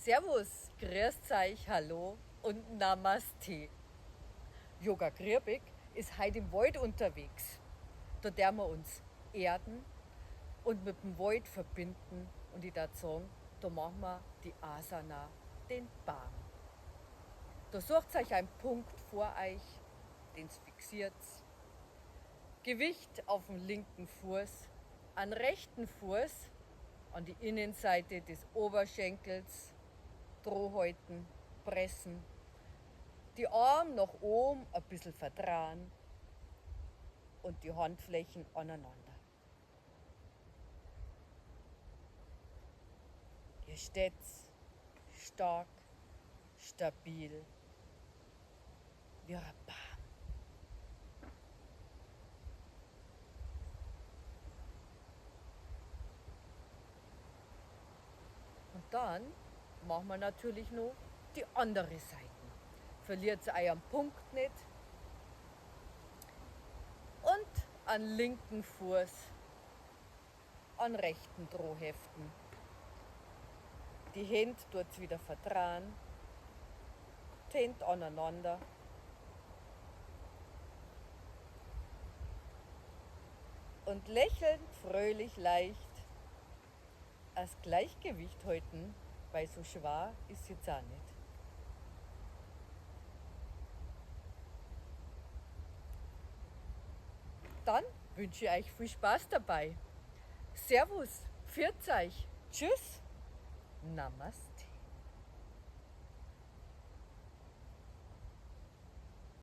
Servus, grüßt euch, hallo und Namaste. Yoga Griebeck ist heute im Wald unterwegs. Da dürfen wir uns erden und mit dem Wald verbinden. Und ich würde sagen, da machen wir die Asana, den Baum. Da sucht euch einen Punkt vor euch, den fixiert. Gewicht auf dem linken Fuß, an rechten Fuß, an die Innenseite des Oberschenkels, Drohhäuten, pressen. Die Arme nach oben ein bisschen verdrahen und die Handflächen aneinander. Ihr steht stark, stabil, wie ein Baum. Und dann machen wir natürlich noch die andere Seite. Verliert euren Punkt nicht. Und an linken Fuß, an rechten Drohheften. Die Hände tut's wieder vertrauen, die Hände aneinander. Und lächelnd, fröhlich, leicht, das Gleichgewicht halten, weil so schwer ist jetzt auch nicht. Dann wünsche ich euch viel Spaß dabei. Servus, pfiat euch, tschüss, Namaste.